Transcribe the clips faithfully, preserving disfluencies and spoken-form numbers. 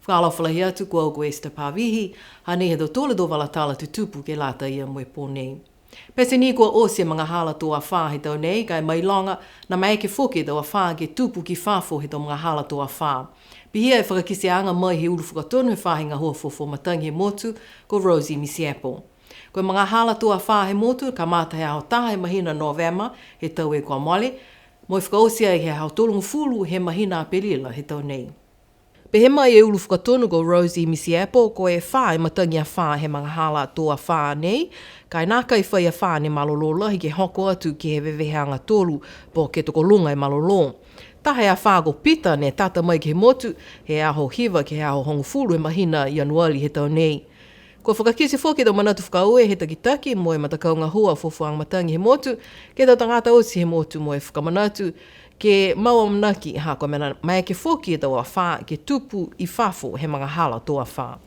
Fakaalofa lahi atu, ko au ko Esther Pavihi, hanei ha tautolu a tau vala tala tutupu ke lata ia mo e pō nei. Pete ni kua oti e magahala tō afā he tau nei, ka e mailoga ne maeke foki e tau afā ke tupu ki fafo he tau magahala tō afā. Pihia e fakakiteaga mai he ulu fakatonu he faahi gahua fuafua matagi he motu, ko Rosie Mitiepo. Ko e magahala tō afā he motu, kamata he aho taha he mahina Novema he tau kua mole, mo e fakaoti ai he aho tolugofulu he mahina Apelila he tau nei. Pehē mai e ulu fakatonu ko Rosie Mitiepo, ko e fā e matagi afā he magahala tō afā nei, ka e nākai fai afā ne malolō lahi ke hoko atu ke he veveheaga tolu po ke tokoluga e malolō. Taha e afā ko Pita ne tata mai ke he motu, he aho hiva ke he aho hogofulu he mahina Ianuali he tau nei. Kua fakakite foki e tau manatu fakaaue he takitaki mo e matakau gahua fuafuaga matagi he motu, ke he tau tagata oti he motu mo e fakamanatu, ke mau amanaki ha ko e mena maeke foki e tau afā ke tupu i fafo he magahala tō afā.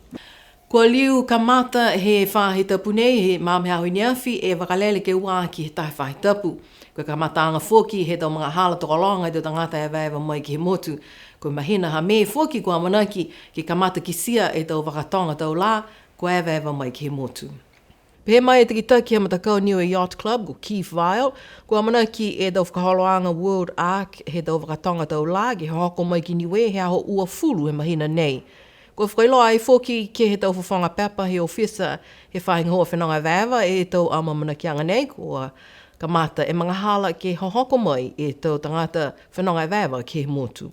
Kua liu kamata he faahi tapu nei, he magaaho i ne afi, e vakalele ke ua aki he taha faahi tapu. Ko e kamataaga foki he tau magahala tokologa e tau tagata evaeva mai ke he motu. Ko e mahina ha Me foki kua amanaki ke kamata kitia e tau vakatoga tau lā, kua evaeva mai ke he motu. Pehē mai e takitaki he matakau Niue Yacht Club, ko Keith Vile, kua amanaki e tau fakaholoaga World Ark he tau vakatoga tau lā ke hohoko mai ki Niue he aho uafulu he mahina nei. Kua fakailoa ai foki ke he tau fofoga pepa he ofisa he faahi gahua fenoga evaeva e tau amaamanakiaga nei, kua kamata e magahala ke hohoko mai e tau tagata fenoga evaeva ke he motu.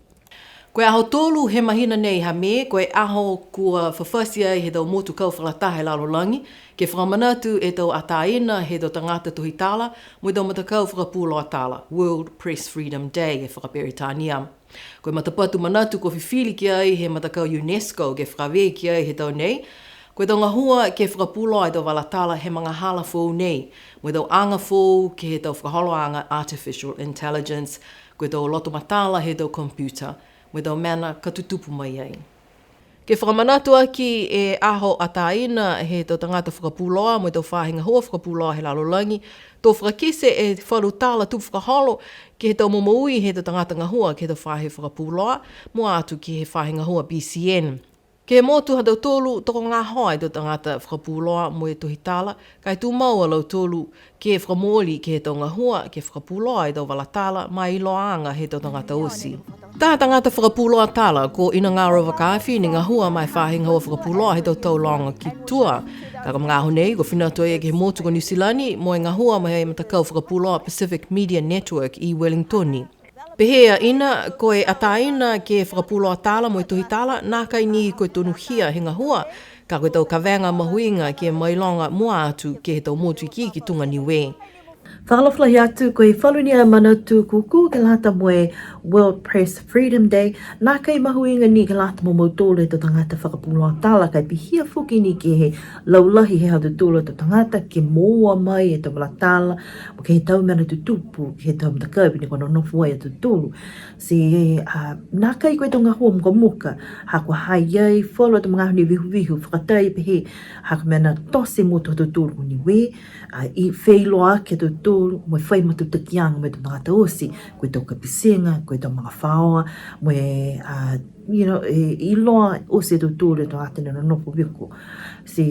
Ko e aho tolu he mahina nei ha Me, ko e aho kua fafati ai he tau motu kau fakalataha he lalolagi, ke fakamanatu e tau atāina he tau tagata tohi tala, mo e tau matakau fakapuloa tala, World Press Freedom Day e fakaperitania. Ko e matapatu manatu kua fifili ki ai he matakau UNESCO ke fakavē ki ai he tau nei, ko e tau gahua ke fakapuloa e tau vala tala he magahala foou nei, mo e tau aga foou ke he tau fakaholoaga artificial intelligence, ko e tau loto matala he tau computer, mo e tau mena ka tutupu mai ai. Ke fakamanatu aki e aho atāina he tau tagata fakapuloa mo e tau faahi gahua fakapuloa he lalolagi, to fakakite e falu tala tupu fakaholo ke he tau momoui he tau tagata gahua ke he tau faahi fakapuloa, mua atu ke he faahi gahua B C N. Ke he motu ha tautolu, tokogahoa e tau tagata fakapuloa mo e tohi tala, ka e tumau a lautolu ke fakamooli ke he tau gahua, ke fakapuloa e tau vala tala, ma e iloaaga he tau tagata oti. Taha tagata fakapuloa tala, ko Inagaro Vakaafi, ne gahua ma e faahi gahua fakapuloa he tau tau loga ki tua. Ka ko e magaaho nei, kua fina atu a ia ke he motu ko Niu Silani, mo e gahua ma e matakau fakapuloa Pacific Media Network i Wellington. Pehē a Ina, ko e atāina ke fakapuloa tala mo e tohi tala, nākai ni ko e tonuhia he gahua, ka ko e tau kavega mahuiga ke mailoga mua atu ke he tau motu ikiiki tuga Niue. Fakaalofa lahi atu, ko e falu ni a manatu kūkū ke lata mo e World Press Freedom Day, nākai mahuiga ni ke lata mo mautolu e tau tagata fakapuloa tala, ka e pihia foki ni ke he laulahi he ha tautolu a tau tagata ke moua mai e tau vala tala, mo ke he tau mena tutupu, ke he tau matakavi ne kua nonofo ai a tautolu. Ti, a, nākai ko e tau gahua mukamuka, ha kua ha i ai falu a tau magaaho ne vihuvihu, fakatai pehē, ha ko e mena tote e motu ha tautolu ko Niue, a, i feiloaaki a tautolu, mo e fai matutakiaga mo e tau tagata oti, ko e tau kapitiga, ko e tau magafaoa, mo e, a, you know, e, iloa oti e tautolu e tau tagata ne nonofo viko. Ti,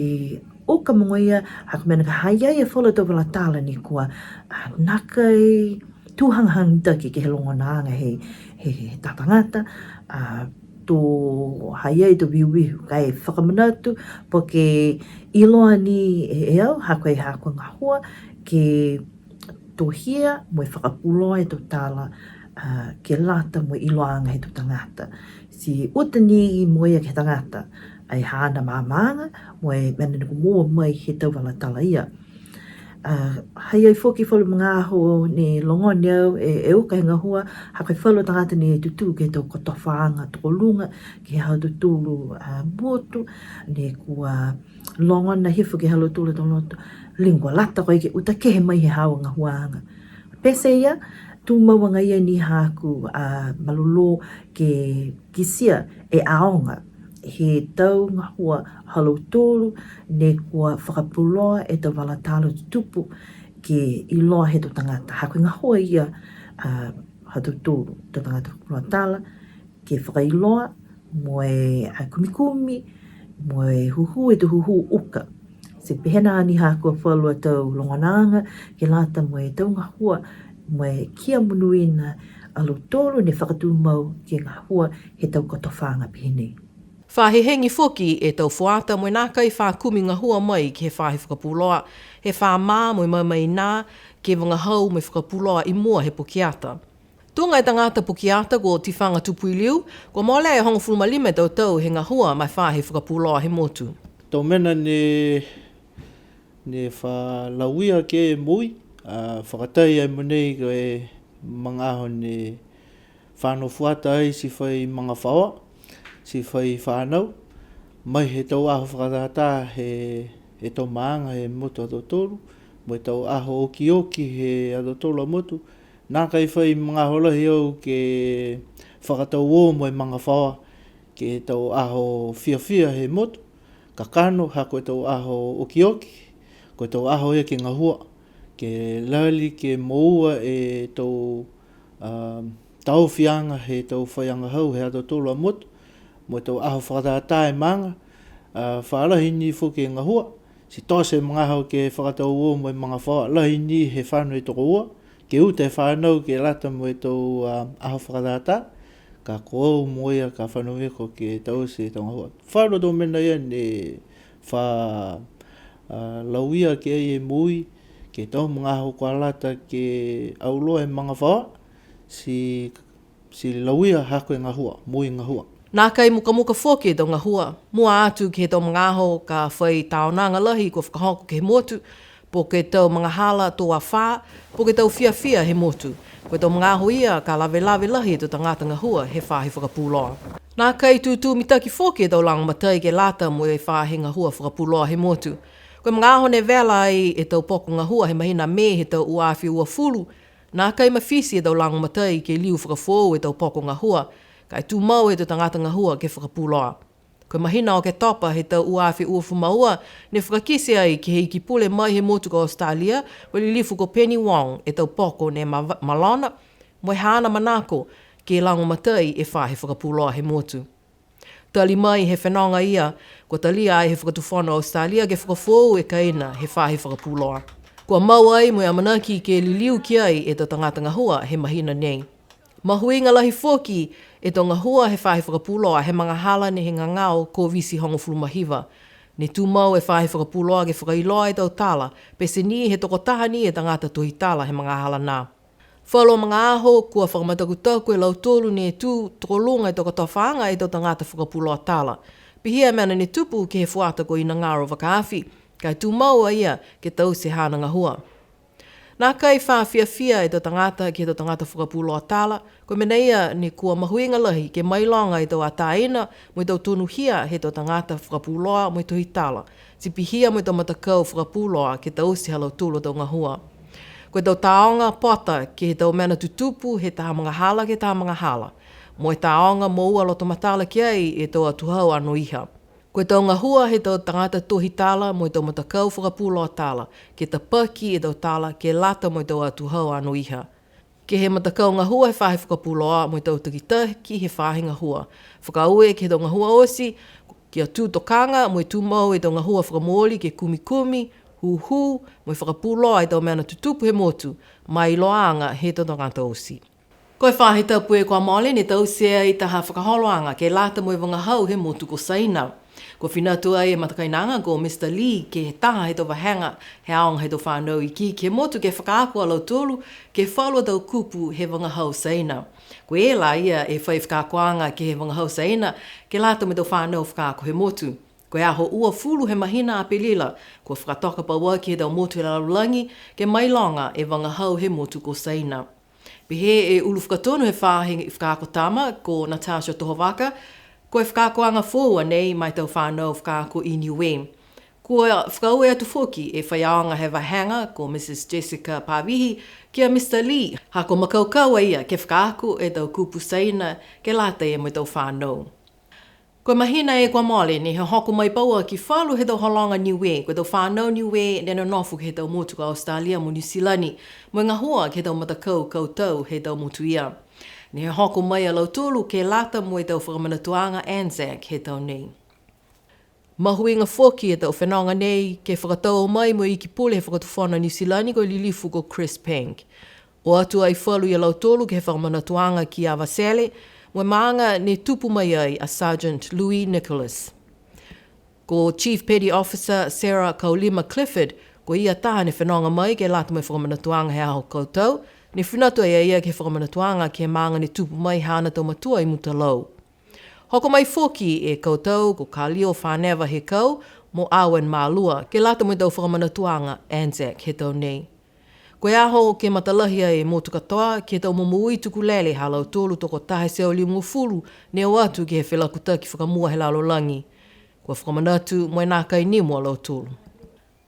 uka mogoia, ha ko e mena ka ha i ai e falu a tau vala tala ne kua, a, nākai tū hagahaga mitaki ke he logonaaga he, he, he tau tagata, a, to ha i ai e tau vihuvihu, ka e fakamanatu, po ke iloa ni e, e au, ha ko e, ha ko e gahua, ke tohia mo e fakapuloa e tau tala, a, ke lata mo e iloaaga he tau tagata. Ti uta ni mogoia ke he tagata, ai haana maamaaga, mo e mena ne kua moua mai he tau vala tala ia. A, ha i ai foki falu magaaho ne logona e au, e, e uka he gahua, ha ko e falu a tagata ne tutū ke he tau kotofaaga tokoluga, ke he ha tautolu a motu, ne kua logona hifo ke he ha lautolu a tau loto, liga kua lata ko e ke uta kehe mai he haau a gahuaaga. Pete ia, tumau agaia ni haaku a malolō ke kitia e aoga he tau gahua ha lautolu ne kua fakapuloa e tau vala tala tutupu ke iloa he tau tagata. Ha ko e gahua ia, a, ha tautolu tau tagata fakapuloa tala, ke fakailoa, mo e, a, kumikumi, mo e hūhū e tau hūhū uka. Ti pehē nā ni ha kua falu a tau logonaaga ke lata mo e tau gahua, mo e kia monuina a lautolu ne fakatumau ke gahua he tau kotofaaga pehē nei. Fa hehegi foki e tau fuata mo e nākai fa kumi gahua mai ke he faahi fakapuloa, he fa mā mo e mamainā ke vagahau mo e fakapuloa i mua he pukeata. Tuga e tagata pukeata ko Tifaga Tupuiliu, kua mole e hogofulu ma lima e tau tau he gahua ma e faahi fakapuloa he motu. Tau mena ne, ne fa lauia ke moui, a, fakatai ai mo nei ko e magaaho ne fano fuata ai ti fai magafaoa, ti fai fanau, mai he tau aho fakatātā he, he tau maaga he motu ha tautolu, mo e tau aho okioki he ha tautolu a motu, nākai fai magaaho lahi au ke fakatau ō mo e magafaoa ke he tau aho fiafia he motu, kakano, ha ko e tau aho okioki, ko e tau aho ia ke gahua, ke lali, ke moua e tau, a, taofiaga he tau faiagahau he ha tautolu a motu, mo e tau aho fakatātā e maaga, a, fa lahi ni foki e gahua, ti tote e magaaho ke fakatau ō mo e magafaoa, lahi ni he fano e tokoua, ke uta e fanau ke lata mo e tau, a, aho fakatātā, ka ko au mo ia ka fano viko ke taute e tau gahua. Falu tau mena ia ne fa, a, lauia ke ai e moui, ke he tau magaaho kua lata ke auloa e magafaoa, ti ti lauia ha ko e gahua, moui gahua. Nākai mukamuka foki e tau gahua, mua atu ke he tau magaaho ka fai taonaga lahi kua fakahoko ke he motu, po ke tau magahala tō afā, po ke tau fiafia he motu. Ko e tau magaaho ia ka lavelave lahi e tau tagata gahua he faahi fakapuloa. Nākai tūtū mitaki foki e tau lagomatai ke lata mo e faahi gahua fakapuloa he motu. Ko e magaaho ne vela ai e tau poko gahua he mahina Mē he tau ua afe uafulu, nākai mafiti e tau lagomatai ke liu fakafoou e tau poko gahua, ka e tumau e tau tagata gahua ke fakapuloa. Ko e mahina Oketopa he tau ua afe uafulu ma ua, ne fakakite ai ke he Iki Pule mai he motu ko Australia, ko e Lilifu ko Penny Wong, e tau poko ne ma-, malona, mo e haana manako ke lagomatai e faahi fakapuloa he motu. Tali mai he fenoga ia, kua talia ai he Fakatufono Australia ke fakafoou e kaina he faahi fakapuloa. Kua mau ai mo e amanaki ke liliu ki ai e tau tagata gahua he mahina nei. Mahuiga lahi foki e tau gahua he faahi fakapuloa he magahala ne he gagao Koviti hogofulu ma hiva. Ne tumau e faahi fakapuloa ke fakailoa e tau tala, pete ni he tokotaha ni e tagata tohi tala he magahala nā. Falu a magaaho kua fakamatakutaku e lautolu ne tū tokoluga e tau kotofaaga e tau tagata fakapuloa tala. Pihia e mena ne tupu ke he fuata ko Inagaro Vakaafi, ka e tumau a ia ke taute haana gahua. Nākai fa fiafia e tau tagata ke he tau tagata fakapuloa tala, ko e mena ia ne kua mahuiga lahi ke mailoga e tau atāina mo e tau tonuhia he tau tagata fakapuloa mo e tohi tala, ti pihia mo e tau matakau fakapuloa ke taute ha lautolu a tau gahua. Ko e tau tāoga pota ke he tau mena tutupu he taha magahala ke he taha magahala. Mo e tāoga moua lotomatala ki ai e tau atuhau anoiha. Ko e tau gahua he tau tagata tohi tala mo e tau matakau fakapuloa tala, ke tapaki e tau tala ke lata mo e tau atuhau anoiha. Ke he matakau gahua he faahi fakapuloa mo e tau takitaki he faahi gahua. Fakaaue ke he tau gahua oti, kia tū tokaga mo e tumau e tau gahua fakamooli ke kumikumi, hūhū, mo e fakapuloa e tau mena tutupu he motu, ma e iloaaga he tau tagata oti. Ko e faahi tapu kua mole ne taute ai taha fakaholoaga ke lata mo e vagahau he motu ko Saina. Kua fina atu ai e matakainaga ko Mister Lee ke he taha he tau vahega he aoga he tau fanau ikiiki he motu ke fakaako a lautolu ke he falu a tau kupu he vagahau Saina. Ko e la ia e fai fakaakoaga ke he vagahau Saina ke lata mo e tau fanau fakaako he motu. Ko e aho uafulu he mahina Apelila, kua fakatoka pauaki he tau motu he lalolagi ke mailoga e vagahau he motu ko Saina. Pehē e ulu fakatonu he faahi fakaako tama ko Natasha Tohovaka, ko e fakaakoaga foou a nei ma e tau fanau fakaako i Niue. Kua fakaaue atu foki e faiaoga he vahega ko Missus Jessica Pavihi ki a Mister Lee, ha kua makaukau a ia ke fakaako e tau kupu Saina ke lata mo e tau fanau. Ko e mahina kua mole ne hohoko mai pauaki falu he tau hologa Niue, ko e tau fanau Niue ne nonofo ke he tau motu ko Australia mo Niu Silani, mo e gahua ke he tau matakau kautau he tau motu ia. Ne hoko mai a lautolu ke lata mo e tau fakamanatuaga ANZAC he tau nei. Mahuiga foki e tau fenoga nei ke fakatau mai mo e Iki Pule he Fakatufono Niu Silani ko e Lilifu ko Chris Penk. O atu ai falu ia lautolu ke he fakamanatuaga ki Avatele, mo e maaga ne tupu mai ai a Sergeant Louis Nicholas. Ko Chief Petty Officer Sarah Kaulima Clifford, ko ia taha ne fenoga mai ke lata mo e fakamanatuaga he aho kautau, ne fina atu ai a ia ke he fakamanatuaga ke he maaga ne tupu mai haana tau matua i Mutalau. Hoko mai foki e kautau ko Kalio Faneva Hekau mo Awen Malua ke lata mo e tau fakamanatuaga ANZAC he tau nei. Ko e aho ke matalahi ai e motu katoa ke he tau momoui tukulele ha lautolu tokotaha e teau limagofulu ne o atu ke he felakutaki fakamua he lalolagi. Kua fakamanatu mo e nākai nimo a lautolu.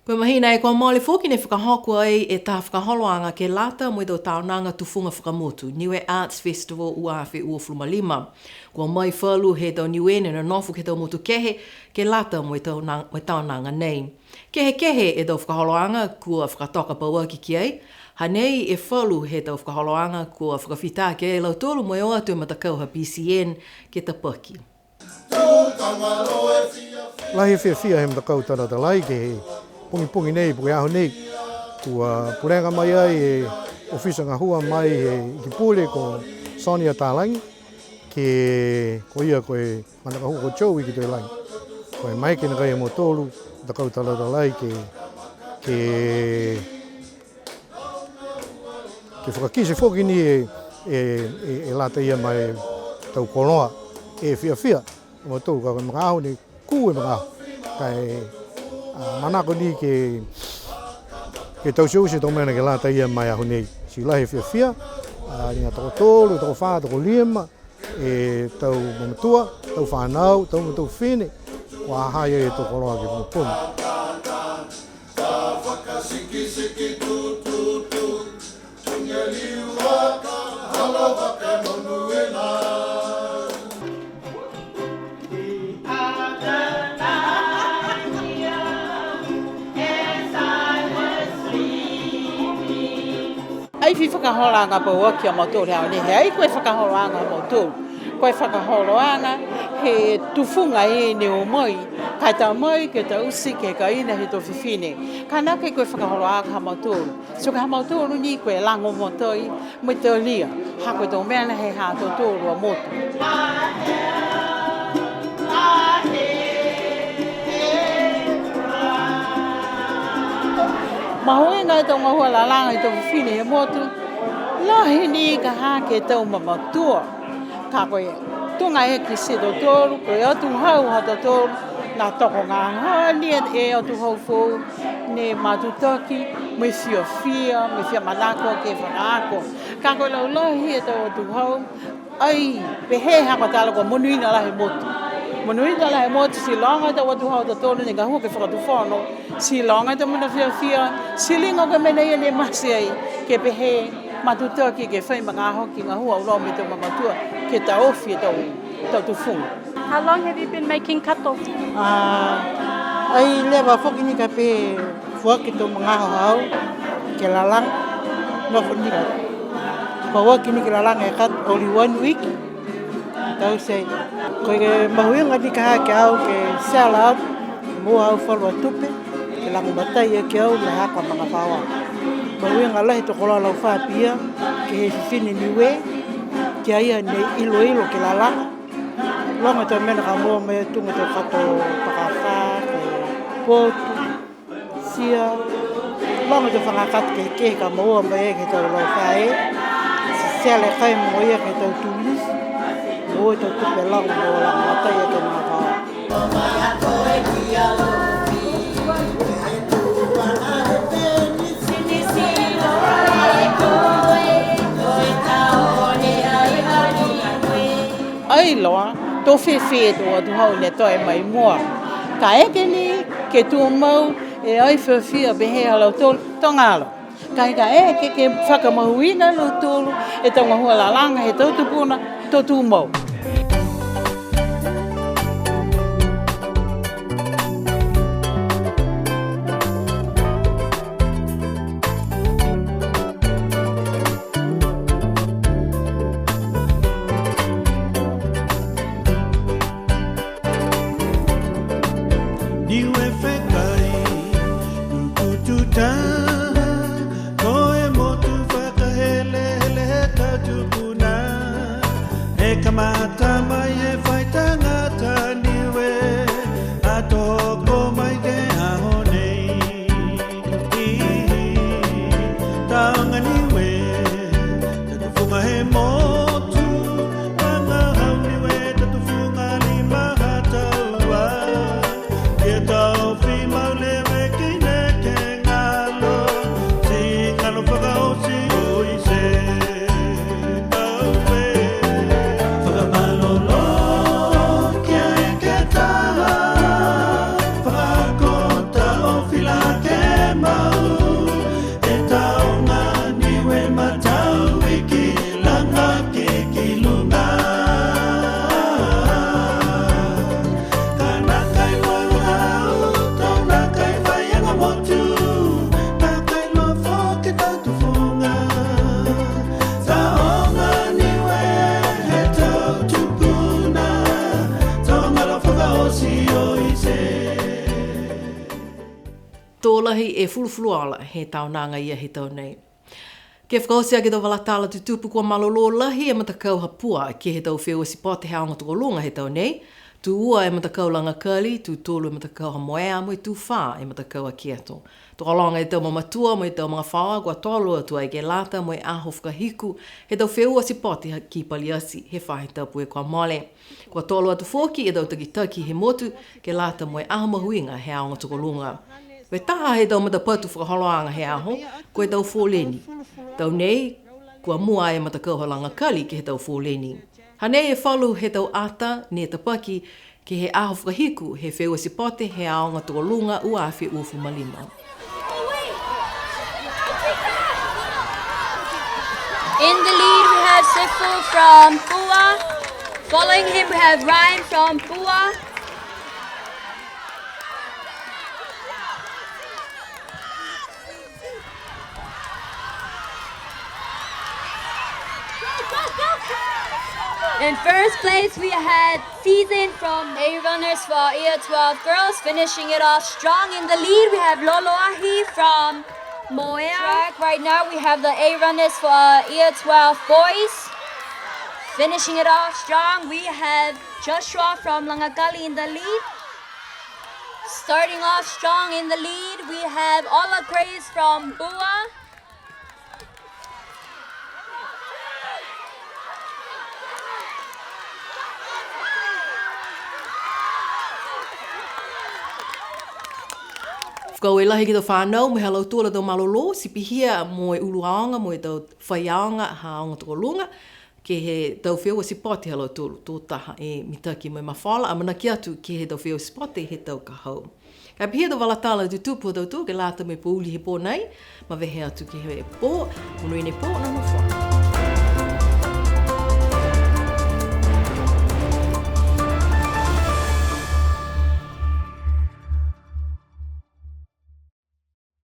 Ko e mahina e kua mole foki ne fakahoko ai e taha fakaholoaga ke lata mo e tau taonaga tufuga fakamotu, Niue Arts Festival ua afe uafulu ma lima. Kua o mai falu he tau Niue ne nonofo ke he tau motu kehe ke lata mo e tau na-, mo e taonaga nei. Kehekehe e tau fakaholoaga kua fakatoka pauaki ki ai, ha nei e falu he tau fakaholoaga kua fakafita ki ai a lautolu mo e o atu e matakau ha BCN ke tapaki. Lahi e fiafia he matakau Talatalai ke he pogipogi nei, po ke aho nei. Kua pulega mai ai e ofisa gahua mai he Iki Pule ko Sonia Talagi, ke ko ia ko e manako gahua ko Joey Kitoilagi. Ko e maeke nakai ia mautolu, matakau Talatalai ke, ke Ke fakakite foki ni e, e, e, e lata ia ma e tau koloa e fiafia. Mautolu ka ko e magaaho ne kū e magaaho. Ka e, a, manako ni ke, ke tauteute e tau mena ke lata ia ma e aho nei. Ti lahi e fiafia, a, liga tokotolu, tokofā, tokolima, e tau mamatua, tau fanau, tau matua fifine, kua ha ha i ai e tau koloa ke pogipogi. Ai fai fakaholoaga pauaki a mautolu he aho nei, he ai ko e fakaholoaga ha mautolu. Ko e fakaholoaga he tufuga ia ne o mai, ka e ta mai ke taute ke he kaina he tau fifine. Ka nākai ko e fakaholoaga ha mautolu. Ti ko e ha mautolu ni ko e lago matai, mo e talia, ha ko e tau mena he ha tautolu a motu. Mahuiga e tau gahua lalaga he tau fifine he motu, lahi ni ka ha ke he tau mamatua. Ka ko e tuga e kisi tautolu, ko e atuhau ha tautolu, ne tokogahoa ni e atuhau foou, ne matutaki, mo e fiafia, mo e fia manako ke fakaako. Ka ko e laulahi e tau atuhau, ai, pehē ha ko e tala kua monuina lahi e motu. Monuina lahi e motu, ti loga e tau atuhau ha tautolu ne gahua ke he fakatufono, ti loga e tau mena fiafia, ti liga ko e mena ia ne mate ai, ke pehē, matutaki ke fai magaaho ke gahua auloa mo e tau mamatua, ke taofi e tau, tau tufuga. How long have you been making kato? A, ai leva foki ni ka pehē foaki e tau magaaho ha au ke lalaga, nofo ni ka. Pauaki ni ke lalaga e kato, only one week. Taute. Ko e mahuiga ni ka ha ke au ke sell out, moua au falu a tupe, ke lagomatai aki au mo e haaku a magafaoa. Mahuiga lahi e tau koloa laufā pihia, ke he fifine Niue, ki a ia ne iloilo ke lalaga. Loga e tau mena ka moua mai, tuga e tau kato pakafā, ko e potu, sia, loga e tau faga kato kehekehe ka moua mai ke he tau laufā, ti sell e kai mo ia ke he tau tourist, moua e tau tupe loga mo lagomatai e tau magafaoa. Ai loa, to fēfē e tau atuhau ne toe mai mua. Kaeke ni ke tumau e ai fiafia pehē ha lautolu, to galo. Ka e kaeke ke fakamahuiga e lautolu e tau gahua lalaga he tau tupuna, to tumau. To lahi e fulufuluola he taonaga ia he tau nei. Ke fakaoti aki e tau vala tala tutupu, kua malolō lahi e matakau ha Pua ke he tau feua sipote he aoga tokoluga he tau nei. Tū ua e matakau Lagakali, tū tolu e matakau ha Moea, mo e tū fā e matakau a Kieto. Tokologa e tau mamatua mo e tau magafaoa, kua tolo atu ai ke lata mo e aho fakahiku he tau feua sipote ha, ki Paliati he faahi tapu kua mole. Kua tolo atu foki e tau takitaki he motu ke lata mo e aho mahuiga he aoga tokoluga. Ko e taha he tau matapatu fakaholoaga he aho, ko e tau foleni. Tau nei, kua mua e matakau ha Lagakali ke he tau foleni. Hanei e falu he tau ata ne tapaki ke he aho fakahiku he feua sipote he aoga tokoluga ua afe uafulu ma lima. In the lead, we have Sifu from Pua. Following him, we have Ryan from Pua. In first place, we had Season from A Runners for Year twelve Girls, finishing it off strong. In the lead, we have Lolo Ahi from Moea. Track. Right now, we have the A Runners for Year twelve Boys, finishing it off strong. We have Joshua from Lagakali in the lead. Starting off strong in the lead, we have Ola Grace from Pua. Fakaaue lahi ke he tau fanau, mo e ha lautolu a tau malolō, ti pihia mo e ulu aoga, mo e tau faiaoga ha aoga tokoluga, ke he tau feua sipote ha lautolu, to taha e mitaki mo e mafola, amanaki atu ke he tau feua sipote he tau ka hau. Ka e pihia e tau vala tala tutupu ha tautolu ke lata mo e pouli he pō nei, mavehe atu ke he pō, monuina e pō, nonofo ā.